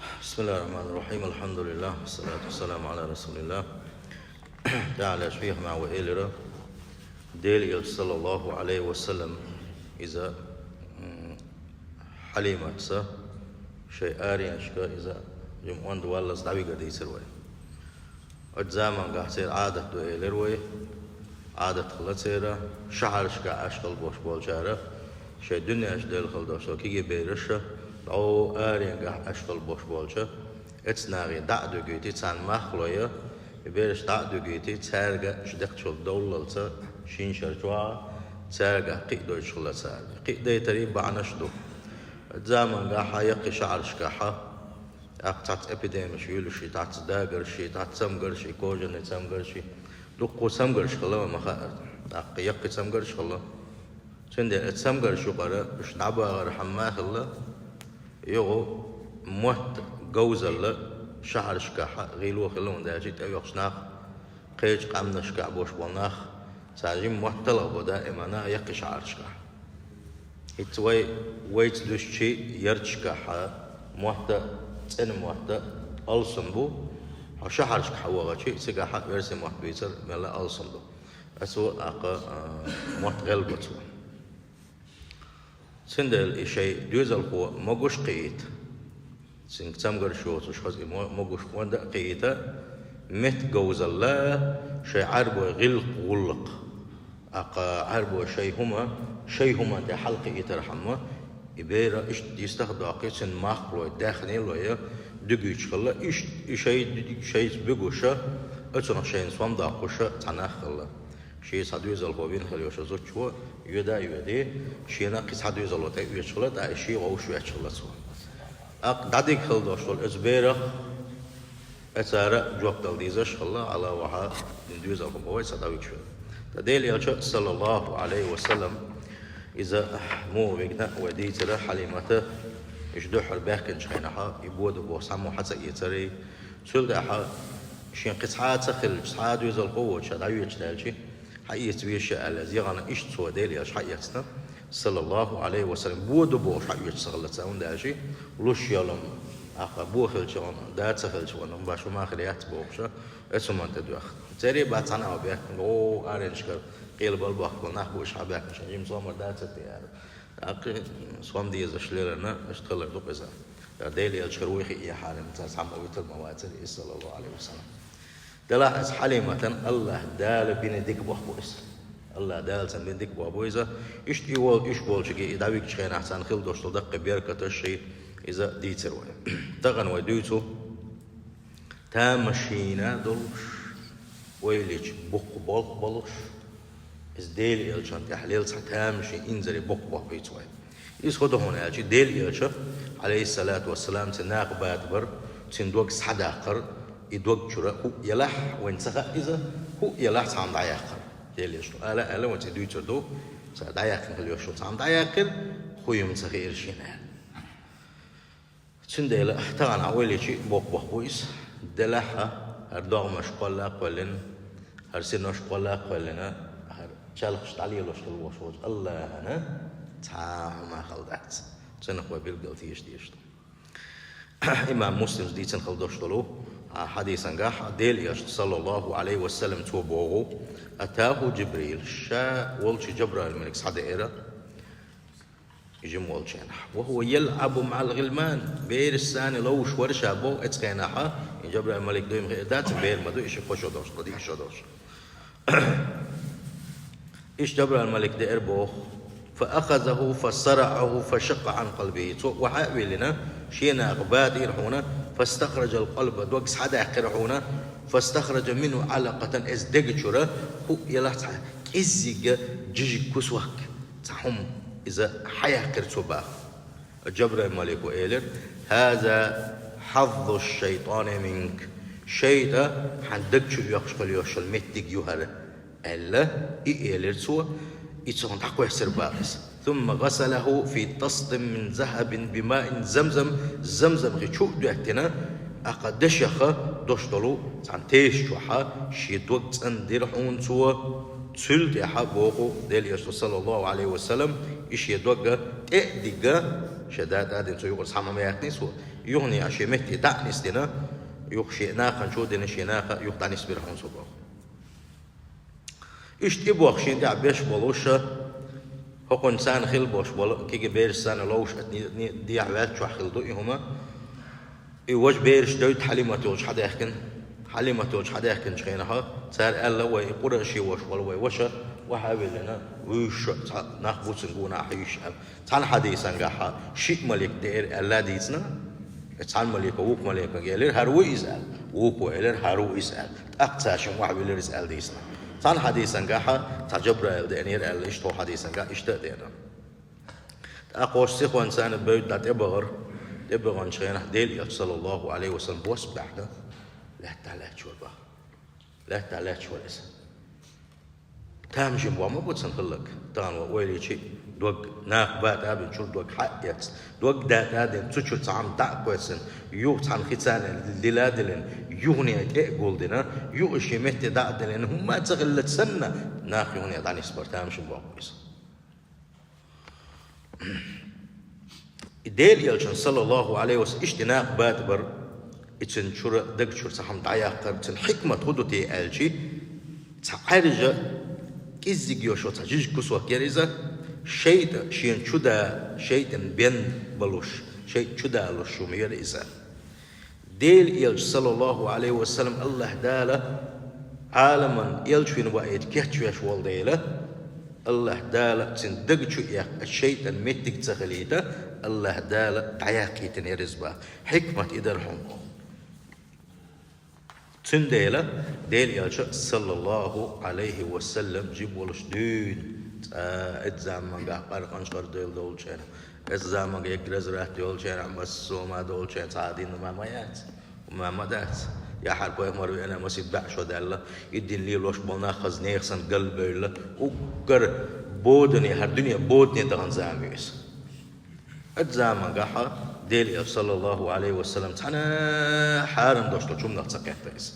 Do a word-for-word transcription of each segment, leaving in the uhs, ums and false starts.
بسم الله الرحمن الرحيم. الحمد لله، والصلاة والسلام على رسول الله. ТӀаьхьа шайх ма вай элира, Дела Элча, саллаллаху Ӏалайхи ва саллам, иза, м, Хьалиматца шоай аренашка иза жима онда валлалца дӀавигар дийцар вай. Оцу замангахь церан Ӏадат ду элира вай. Ӏадат хилла церан, шахьарашкахь Ӏаш хилла болуш болчара, шайн дуьненаш делла хилла долуш долу кегий бераш, дӀо аренгахь Ӏаш хилла болуш болчу эцу нахе дӀа а дуьгуьйтий, царна мах а лой, и бераш дӀа а дуьгуьйтий, цаьрга уьш декхачул довллалца шина шарчохь, цаьргахь кхиа дойтуш хилла цара. Кхиа дайтарийн бахьанаш ду. Замангахь яккхий шахьарашкахь, тӀаккха цхьацца эпидемиш юьллуший, цхьацца дагарший, цхьацца цамгарший, кожаный цамгарший, дуккха цамгарш хилла ма хаара. ТӀаккха яккхий цамгарш хилла. Цундела и цамгарш юкъара уьш дӀабахархьама а хилла, юха мотт говзалла шахьарашкахь гӀийло хилла, хӀунда аьлча тӀейогӀучу нах, кхечу къаьмнашкахь болуш болу нах, цара жима мотт талхабо даимана яккхий шахьарашкахь. ХӀинца вай, вайца дуьстича, ярташкахь мотт, цӀена мотт алсам бу, хьо шахьарашкахь вахча, цигахь оьрсийн мотт бийцар мелла алсам ду. Аса а, а, мотт гӀелбо цо. Цундела и шайн доьзалхо могуш кхиийта, цуьнга цамгарш йоцуш хаза и мо-, могуш онда а кхиийта, меттаговзалла шайн Ӏаьрбойн гӀиллакх-гӀуллакх. ТӀаккха Ӏаьрбой шайн хӀума, шайн хӀуманна тӀе хьалакхиийтархьама, и бер иштта йистах а доккхий, цуьнан мах а лой, даьхни а лой, дуьгуьйтуш хилла, иштта и шайн, шайца буьгуша, оцунах шайна сом доккхуша цхьа нах хилла. Шен цхьа доьзалхо вина хилла йолуш зудчо, йоьда а йоьдий, шена а кхин цхьа доьзалхо тӀе оьцуш хилла, тӀаккха и шен вовшах ветташ хилла цо. ТӀаккха дӀадига хилла долуш долу оцу берах, э, цара жоп дала дезаш хилла, Ӏала ваха, дин доьзалхо ма вай ца дӀавигаш вина. Ткъа Дела Элча, саллаллаху Ӏалайхи ва саллам, иза муха вигна вай дийцира, Хьалимата, иштта дуьххьара баьхкинчу хенахь, и бода боху цхьаммо хьа ца эцарий, цул тӀаьхьа шен кхин цхьа а ца хилча, цхьа а доьзалхо воцуш дӀавоьдуш даьлча, хьаэца веза аьлла, иза яхана иштта цо Дела Элча хьаэцна, саллаллаху Ӏалайхи ва саллам, бода бохуш хьаоьцуш ца хилла цара, хӀунда аьлча луш йолу, тӀаккха бо хилча, да ца хилча, ван баш ма хир яц бохуша, эцу хӀуманна тӀе доьхна. Церий бац цхьана а бехк, о, аренашкара къелабалла бохку нах бу уьш хьабаьхкина, шайн жима сомар дацара те аьлла. ТӀаккха сом дезаш леларна, иштта хилар ду-кх иза. Дела Элча хир вуй хиъ яхьаран, цара цхьаммо витар ма вацара иза, саллаллаху Ӏалайхи ва саллам. Делахь иза Хьалиматан АллахӀ Дала бина дика боху иза. АллахӀ Дала царна бина дика боху иза. Иштта и волу, уьш болчуьнга и дӀавигчу хенахь царна хила долуш долу даккхий беркаташ ши иза дийцар вай. Тахана вай дуьйцу тамашийна долуш, ойла йича буккха болх болуш, иза Дела Элчанна тӀехь лела цхьа тамашийна инзаре буккха болх буьйцу вай. Иза хӀун ду хьуна аьлча, Дела Элча, Ӏалайхиссалату вассалам, цуьнан накъа бадабар, цуьнан дог схьадаккхар, и дог чуьра хӀуъа елахь, вайна ца хаьа иза, хӀуъа елахь цхьамма дӀаяьккхар. Дела Элча ала аьлла, вайна цӀе дуьйцур ду, цара дӀаяьккхина хила йолуш йолу цхьамма дӀаяьккхира, хӀун ю-м ца хиира шена аьлла. Цундела тахана хьан ойла йича боккха боху иза. Делахь а, хӀара догӀмаш кхолла а кхоьллина, хӀара синош кхолла а кхоьллина, хӀара чалхаш дӀалелош хила волуш волчу АллахӀана цхьа а хӀума хала дац. Цунах вай билггал теша дезаш ду. Имам Муслимс дийцина хила долуш долу, а, хьадисангахь Дела Элча, саллаллаху Ӏалайхи ва саллам, цо боху: «Атаху Джибрил», ша волчу Джабраил-малик схьадеара, жима волчу хенахь. «Ва хӀува ялӀабу маӀал гӀилман», берашца ловзуш вара ша боху эцу хенахь, и Джабраил-малик дуй ма хиъ дац, бер ма ду, и ши кхо шо долуш, кхо диъ шо долуш. Иштта Джабраил-малик деара боху: «Фа ахазаху, фа сараӀаху, фа шаккъа Ӏан къалбихи». Цо охьа а виллина, шен накъа бадийра хьуна, «фастахраджал къалба», дог схьадаьккхира хьуна, «фастахраджа минху Ӏалакъатан», иза дега чуьра хӀуъа елахь цхьа кӀеззигга жижиг кусок, цхьа хӀума иза хьаяьккхира цо баха. Джабраил-малико элира: «ХӀаза хьаззу шайтӀани минк». ШайтӀа хьан даг чу оьхуш хила йолуш йолу меттиг ю хӀара, аьлла, и элира цо, и цунах дӀакхоьссира баха иза. «Сумма гӀасалаху фи тастин мин захабин бимаин замзам», замзам хи чу а доьттина, акха дешаха дош долу цхьана теша чохьа шен дог цӀандира хьуна цо. Цул тӀаьхьа боху Делан Элчано, саллаллаху Ӏалайхи ва саллам, и шен догга тӀе а дигга, шен да тӀадина цо юкъара цхьа ма яьккхинера цо, Юханеа шен метте дӀа а нисдина, юха шен нахана чу а дина, шен наха юха дӀанисбира хьуна цо боху. Иштта и боху шен тӀехь беш болуш, хӀокхунна царна хила болуш болу, кегий бераш царна ловш а, ни-, ни-, дехьа ваьлла чохь хила ду и хӀума. И важа бераш девдда Хьалимат йолчу хьадаьхкина. Хьалимат йолчу хьадаьхкинчу хенахь, цара аьлла, вай и къурайши волуш волу вай ваша, охьа а виллина, вуьйш цхьа нах бу цуьнан гонахь хьийзаш аьлла. Цхьана хьадисангахь шиъ малик деара аьлла дийцина, цхьана малико вукху маликага элира, хӀара ву иза аьлла, вукхо элира, хӀара ву иза аьлла. ТӀаккха цаьршимма охьавиллира иза аьлла дийцина. Цхьана хьадисангахь цхьа Жабраил деанера аьлла, иштта хьадисангахь иштта а деана. ТӀаккха оцу сихонца царна бевдда дӀа тӀебахара, тӀебаханчу хенахь Делан Элча, саллаллаху Ӏалайхи ва саллам, бос баьхна, лаьттахь лаьтташ вара баха. Лаьттахь лаьтташ вара иза. Тамашийна бохь ма бу цунна хилларг, тахана вай ойла йича, дог, накха бата а бина, чуьра дог хьа а эцна, дог датӀа а дина, цу чуьра цхьа хӀума дӀа а кхоьссина, юха цхьана хи царна дила а диллина, юханеа тӀе а гулдина, юха шен метте дӀа а диллина, хӀумма а ца хиллалц санна, нах юханеа дӀанисбара, тамашийна бохь бу иза. И Делан Элчанна, саллаллаху Ӏалайхи ва саллам, иштта накха бата бара, и цуьнан чуьра, даг чуьра цхьа хӀума дӀаяккхар, цуьнан хьикмат хӀун ду те аьлча, цхьа Ӏаьржа, кӀеззиг йолуш цхьа жижиг кусок яра иза, шайтӀа шена чу да, шайтӀан бен балуш, шайтӀа чу далуш хӀума яра иза. Делан Элча, саллаллаху Ӏалайхи ва саллам, АллахӀ Дала Ӏаламан элча вина ваийта кечвеш волу дела, АллахӀ Дала цуьнан даг чу эккха шайтӀан меттиг ца хилийта, АллахӀ Дала дӀаяккхийтина яра иза баха. Хьикмат и дара хьуна. Цундела Делан Элча, саллаллаху Ӏалайхи ва саллам, жима волуш дуьйна, цкъа эцу замангахь къаркъанаш гӀар дойла долчу хенахь, эцу замангахь егга разврат йолчу хенахь, массо а ма долчу хенахь, цхьа а дин ма, ма яц, ма, ма дац. Я хӀара пайхамар веана, масийтта баьӀ шо даьлла, и дин лелош болу нах хаза нехан санна галбевлла, уггар бодане, хӀара дуьне бодане дахана зама ю иза. Оцу замангахь Делан Элча, саллаллаху Ӏалайхи ва саллам, цхьана хьарам долуш долчу хӀуманах ца кхетта иза.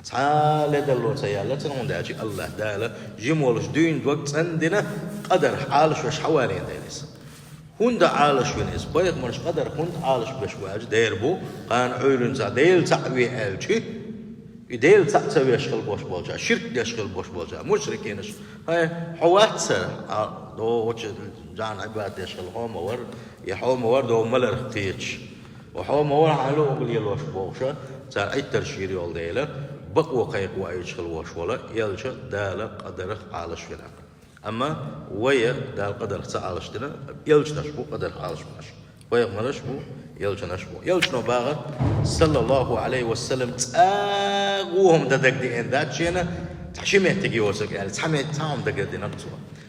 Цхьа ледарло ца яьлла цуьнан, хӀунда аьлча АллахӀ Дала жима волуш дуьйна дог цӀандина, къадарх Ӏалашвеш хьавалийна дела иза. ХӀунда Ӏалашвина иза? Пайхамарш къадарх хӀунда Ӏалашбеш ву аьлча, дера бу, кхана Ӏуьйранна цхьа Дела цхьаъ ве аьлча, и Дела цхьаъ ца веш хила болуш болча, ширк деш хила болуш болча мушрикинаш, хӀай, хьо вац хӀара, а, догӀучу жан Ӏибадат деш хила хьо ма вара, я хьо ма вара догӀу маларх кхеташ. Ва хьо ма вара хьан луъуг лелош бохуша, цара Ӏиттарш йийр йолу дела, бакъо кхайкха ваийча хила вош волу, элча Дала къадарх Ӏалашвина. Амма вай Дала къадарх ца Ӏалашдина, элчанаш бу къадарх Ӏалашбинарш. Пайхамарш бу, элчанаш бу. Элчано бахара, саллаллаху Ӏалайхи ва саллам, цкъа а хӀума дан дагадеана дац шена, цхьа ши меттиг йоцург аьлла, цхьа мет-, цхьа хӀума дагадинарг цо.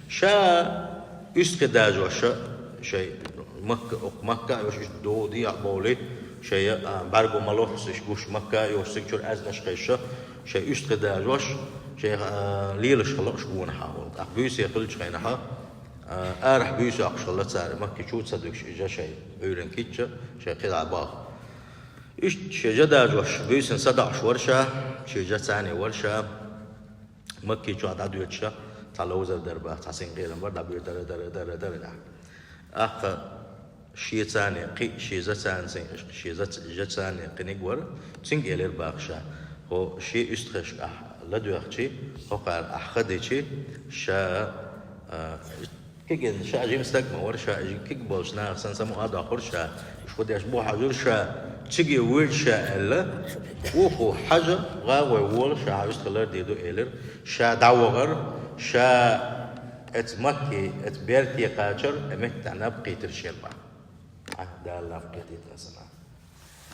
Ша уьстагӀий дажоша, шайн Макка, окху Макка а йолуш, иштта догӀу дехьа бовлий, шайн, а, бӀаьрго ма лоццуш гуш Макка а йолуш, цига чуьра аьзнаш хезша, шайн уьстагӀий дажош, шайн, а, лелаш хилла уьш гонахьа волу. ТӀаккха буьйса хилчу хенахьа, а, арахь буьйса йоккхуш хилла цара, Макки чу ца дуьгуш, и жа шайн Ӏуьйранна кийчча, шайн кхидӀа баха. Иштта шен жа дажош, буьйсанна садоӀуш вара ша, шен жа царна вара ша, Макки чохь дӀадоьдуша, цхьа ловзар дара баха, цхьа синкъерам бара, дӀабуьйр дара, дара, дара, дара, дара. ТӀаккха шен царна кхин, шен за царна цин, шен за, жа царна кхиниг вара, цуьнга элира баха ша: «ХӀо шен уьстагӀашка ахь ладоьгӀчи, хӀокхара ахь ха дичи, ша, а, кегина, ша жима стаг ма вара, ша жима кег болчу наха санна самукъа а доккхура ша, уьш хӀун деш бу хьажура ша, цига вуьйжа ша», аьлла. «Уху, хьажа, гӀа гӀой вола, ша хьан уьстагӀий лардийр ду», элира. Ша дӀавахара, ша эцу Макки, эцу берте кхачара, э, метта наб кхийтира шен баха. Ахь, Дала наб кхетийтина сан.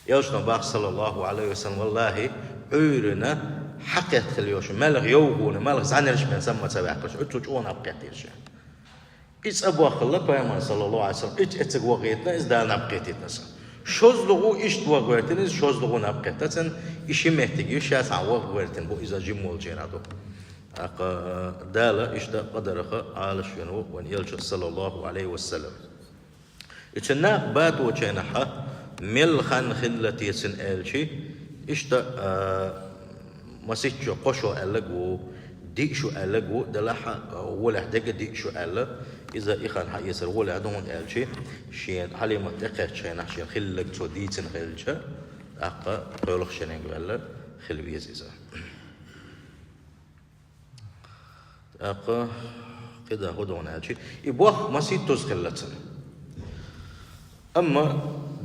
Элчано баха, саллаллаху Ӏалайхи ва саллам: «Валлахи, Ӏуьйранна хьакхетта хила йолуш, маьлха йовхо, маьлха зӀаьнарш бен самма ца ваьккхалаш, оцу чӀогӀа наб кхеттийра шен». И цӀа боххалла пайхамар, саллаллаху Ӏалайхи ва саллам, и цӀа, эцциг вахийтина, иза Дала наб кхетийтина сан. ШозлагӀа иштта ваха гӀертина иза, шозлагӀа наб кхетта цуьнан, и ши меттиг ю, ша цхьаъ ваха гӀертина бу, иза жима волчу хенахь ду. ТӀаккха Дала иштта къадарха Ӏалашвина ву вайн элча, саллаллаху Ӏалайхи ва саллам. И цуьнан накха баточу хенахьа мел хан хилла те цуьнан аьлчи, иштта, а, маситчо кхо шо аьллаг ву, Диъ шу аьлларг ву, делахь а, гӀолехь дерг диъ шу аьлла, иза и хан хьаэцар гӀолехь ду, хӀунда аьлча, шен Хьалимат тӀекхаьчча хенахь шена хилларг цо дийцина хилча, тӀаккха кхоалгӀа шиннег ваьлла хила веза иза. ТӀаккха кхидӀа хӀун ду аьлча, и бохам масситуза хилла цун. Амма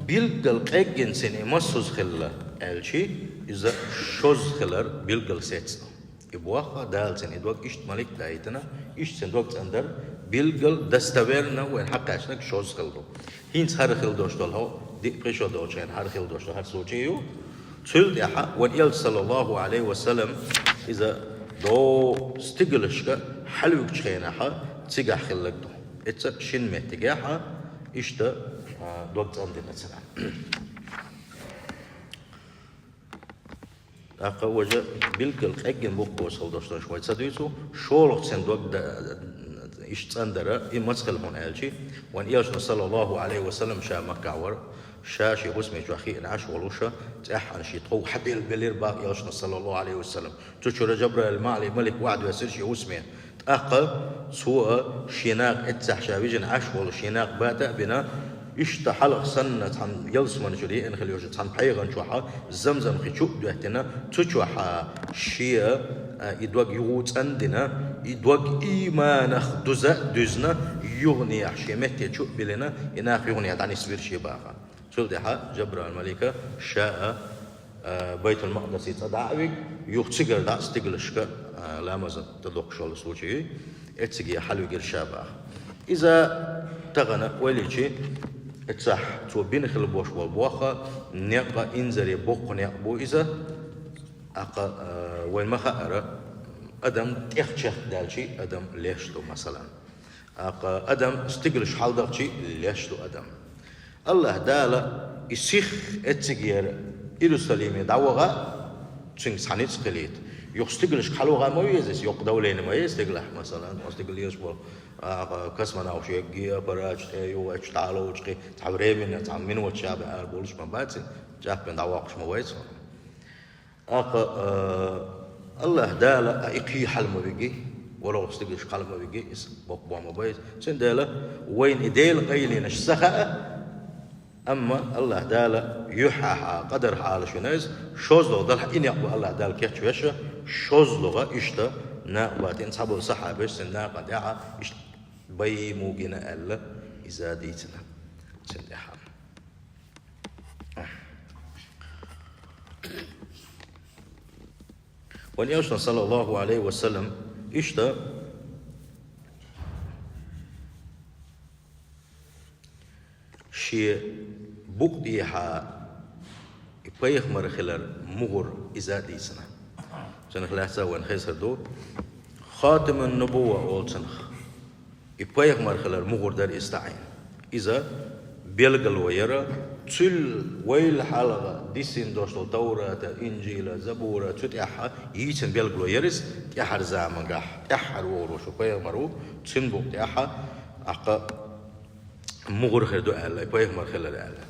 билггал къеггина цун и массуза хилла аьлча, иза шозза хилар билггал сецна. И бохам Дала цун и дог иштта малик даийтина, иштта цун дог цӀандар, билггал достоверно вайна хьакхаьчнарг шозза хилла ду. ХӀинца хӀара хила долуш долу хьо, диъ-пхи шо долчу хенахь хӀара хила долуш долу хӀара случай ю. Цул тӀаьхьа вайн Элча, саллаллаху Ӏалайхи ва саллам, иза дов стигалшка хьалвуьгучу хенахь цигахь хилларг ду. Эцца шина меттигехь иштта, а, дог цӀандина цара. ТӀаккха важа билггал къеггина букъ босуш хила долуш долуш вай ца дуьйцу, шолгӀа цун дог да-, иштта цӀандара, и маца хилла хьуна аьлча, вайн Элчано, саллаллаху Ӏалайхи ва саллам, ша Маккахь вара, ша шен хӀусаме чохь хиъна Ӏаш волуша, цӀеххьана шен тхов хьабелла белира бах Элчано, саллаллаху Ӏалайхи ва саллам. Цу чуьра Жабраил малик, малик вахьа доьссира шен хӀусаме. ТӀаккха цо а шен накъа эццехь ша вижина Ӏаш волу шен накъа бата а бина, иштта хьалха санна цхьана ялсамани чуьра еана хила йолчу цхьана пхьегӀан чохь Замзам хи чу а доьттина, цу чохь шен а, и дог юха цӀандина, и дог ийманах дуза а дуьзна, юханехь шен метте чу а биллина, и нах юханехь дӀанисвира шен баха. Цул тӀаьхьа Жабраил малика ша а, а, Байтул-Макъдисе цӀа дӀа а вига, юха цигара дӀа а стигалшка, а, ламаз тӀедоккхуш йолу случай, эцциге хьалвигира ша баха. Иза тахана вай личи, эццахь цо бина хила бош болу бохам некъ а инзаре боккха некъ бу иза, тӀаккха, а, вайн ма хаъара, адам тӀех чехка даьлчи, адам леш ду, масалан. ТӀаккха адам стигалш хьалдахчи, леш ду адам. АллахӀ Дала и сих эццигера Иерусалиме дӀаваха, цуьнга цхьа ницкъ хилийта. Юха стигалшка хьалваха ма веза иза, йоккха давление ма яц стигалахь, масалан, стигал еш болу, а, космонавташ егги, аппарат тӀе юхачу дӀаловчу кхин, цхьа временно, цхьа минот ша бен ара болуш ма бац, чӀаппина дӀавоккхуш ма вайца. ТӀаккха, а, АллахӀ Дала а и кхин хьала ма виги, ворхӀ стигалш хьала ма виги, иза боккха бохам ма бу иза. Цундела вайна и Делан къайленаш ца хаьа, амма АллахӀ Дала юьхьехь а, къадарехь а Ӏалашвина иза, шозлагӀа делахь и некъ бу АллахӀ Дала кечвеш, шозлагӀа иштта накъа баьхкина цхьаболу сахьабаш цуьнан накъана тӀехь иштта бай мугина аьлла, иза дийцина цуьнан тӀехь. Вайн Элчано, саллаллаху Ӏалайхи ва саллам, иштта шен букъ тӀехьа и пайхамар хилар мугӀар иза дийцина. Цунах лаьцна вайн хезар ду, Хатимун-Нубувва олу цунах. И пайхамар хилар мугӀар дара иза таӀийна. Иза билгало яра, цуьнан вайл хьалха дисина долуш долу Таврата, Инжила, Забура, цу тӀехь йийцина билгало яра иза, тӀаьхьара заманахь, тӀаьххьара вогӀур ву шу пайхамар ву, цуьнан букъ тӀехь, тӀаккха мугӀар хир ду аьлла, и пайхамар хилар аьлла.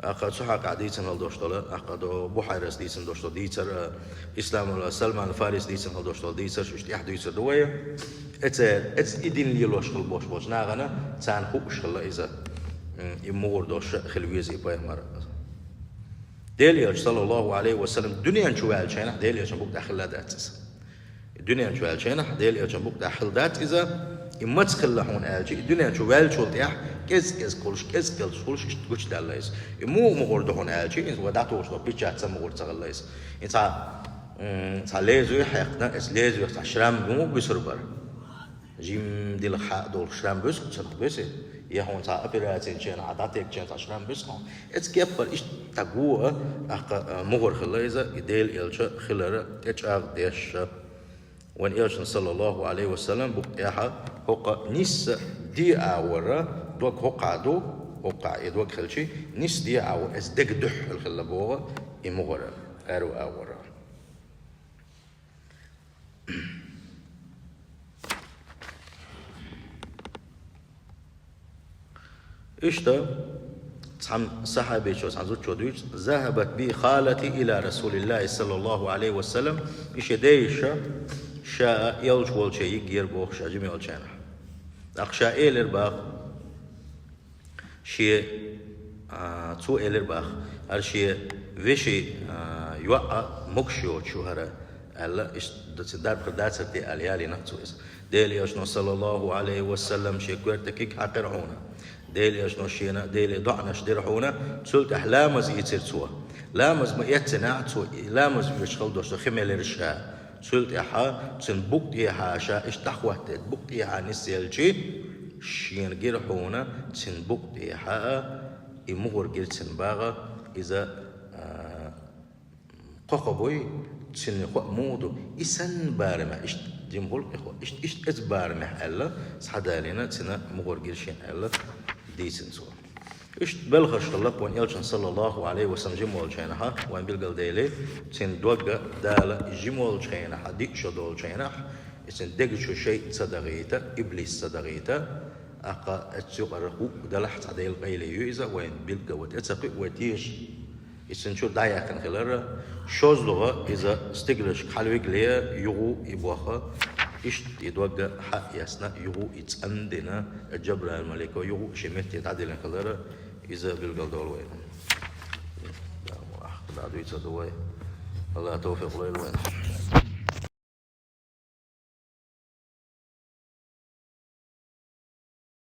ТӀаккха цу хьакъехь дийцина хила долуш долу, тӀаккха до Бухьайрас дийцина долуш долу дийцар, а, Исламул Салман Фарис дийцина хила долуш долу дийцарш, уьш тӀехь дуьйцур ду вай. Эца, эца и дин лелош хила бош болчу нахана, царна хууш хилла иза. М, и мугӀар долуш хила веза и пайхамар. Делан Элча, саллаллаху Ӏалайхи ва саллам, дуьнен чу ваьллачу хенахь, Делан Элчан букъ тӀехь хилла дац иза. И дуьнен чу ваьллачу хенахь, Делан Элчан букъ тӀехь хилла дац иза, и маца хилла хьуна аьлча, и дуьнен чу ваьллачул тӀехь кӀезиг-кӀезиг хуьлуш, кӀезиг-кӀезиг хуьлуш, иштта гучудаьлла иза. И муха мугӀар ду хьуна аьлча, иза вай дӀатухуш долу печать ца мугӀар ца хилла иза. И цхьа, м, цхьа лезвие хьаькхна, эца лезвиех цхьа шрам муха буьсур бара. Жимма дилха хьа долу шрам буьсу, цунах буьсу. Я хьуна цхьа операцин ченахь, дӀатегча цхьа шрам буьсу хьуна. Эца кеппара иштта го а, тӀаккха, а, мугӀар хилла иза, и Делан Элча хилара тӀечӀагӀдеш. Вайн Элчан, саллаллаху Ӏалайхи ва саллам, букъ тӀехь хӀокху нисса де агӀора, дог хӀокхахь ду, хӀокхахь и дог хилчи, нисса де агӀора, эца дега дуьхьал хилла боху и мугӀар, аьрру агӀора. Иштта, цхьана сахьабичо, цхьана зудчо дуьйцу: «Захабат би халати ила Расулиллахи саллаллаху Ӏалайхи ва саллам», и шен дейша ша а элча волче йиггера боху ша жима йолчу хенахь. ТӀаккха ша элира боху, шен, а, цо элира боху, хӀара шен вешин, а, йоӀ а могуш йоцуш ю хӀара, аьлла, иштта цуьнан дарба хир дацара те аьлла, ялийна цо иза. Делан Элчано, саллаллаху Ӏалайхи ва саллам, шен коьрта куьг хьаькхира хьуна. Делан Элчано шена Деле доӀанаш дира хьуна, цул тӀаьхьа ламаз ийцира цо. Ламаз ма эццинехь, цо и ламаз оьшуш хила долуш хи мелира ша. Цул тӀаьхьа цуьнан букъ тӀехьа ша иштта дӀахӀоттийта, букъ тӀехьа нисъелчи, шена гира хьуна цуьнан букъ тӀехьа а, и мухӀар гира цуьнан боху, иза, а, кхо-кхо буй, цуьнан хӀоъ муха ду, и санна барамехь, иштта жима хуьлу и хӀоъ, иштта, иштта эцу барамехь аьлла, схьадалийна цуьнан мухӀар гира шена аьлла, дийцина цо. Иштта белхаш хилла вайн Элчанан, саллаллаху Ӏалайхи ва саллам, жима волчу хенахь, вайн билгалдели, цуьнан дог а Дала жима волчу хенахь, диъ шо долчу хенахь, и цуьнан дега чу шайтӀа ца дахийта, иблис ца дахийта, тӀаккха оцу юкъара хӀуъа делахь цхьа Делан къайле ю иза, вайна билггал вай тӀе ца кхуьу, вай теша. И цуьнан чуьра дӀаяьккхина хилар, шозлагӀа иза стиглашка хьалавигале, юха и боху, иштта и дог а хьаэцна, юха и цӀандина, Джабраил-малико юха шен метте дӀадиллина хилар, иза билгалдолу вайна. ДӀа дуьйцур ду вай. АллахӀа тавфикъ лойла вайна.